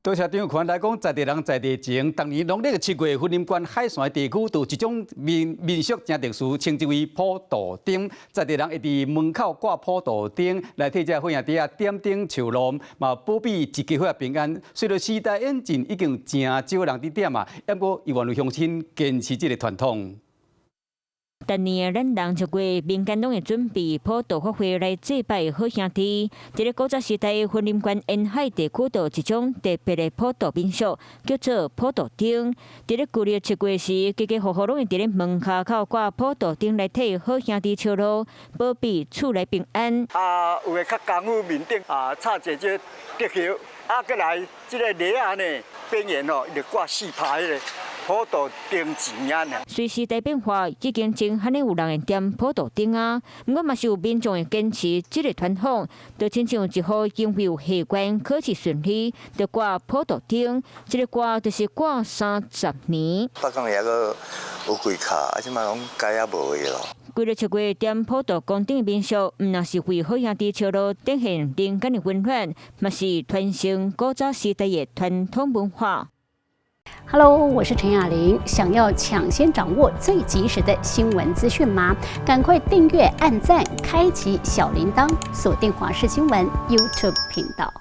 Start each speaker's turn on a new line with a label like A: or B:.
A: 多謝張權來講，在地人在地情。逐年農曆7月，雲林縣海線地區就有一種民俗誠特殊，稱之為普渡燈。在地人會佇門口掛普渡燈，來替這好兄弟仔點燈授路，嘛保庇一家伙平安。隨著時代演進，已經誠少人佇點啊，毋過猶原有鄉親堅持這个傳統。
B: 逐年咱農7月，民間攏會準備普渡法會來祭拜好兄弟。佇咧古早時代，雲林縣沿海地區就有一種特別的普渡民俗，叫做普渡燈。佇咧舊曆7月時，家家戶戶攏會佇咧門跤口掛普渡燈來替好兄弟招路，保庇厝內平安。
C: 啊，有的較功夫面頂啊，插一隻竹葉，啊，閣來這个螺仔呢邊緣吼，就掛四排彼个普渡燈錢啊。
B: 隨時代變化，已經真罕有人會點普渡燈啊。毋過嘛是有民眾會堅持這个傳統，就親像一戶因為有荷官考試順利，就掛普渡燈，這个掛就是掛30年。
D: 北港也閣有幾卡，啊，這擺攏街仔無的咯。
B: 規个7月點普渡公頂民俗，毋但是為好兄弟招路，展現人間的溫暖，嘛是傳承古早時代的傳統文化。
E: Hello，我是陳雅玲。想要搶先掌握最及時的新聞資訊嗎？趕快訂閱、按讚、開啟小鈴鐺，鎖定華視新聞 YouTube 頻道。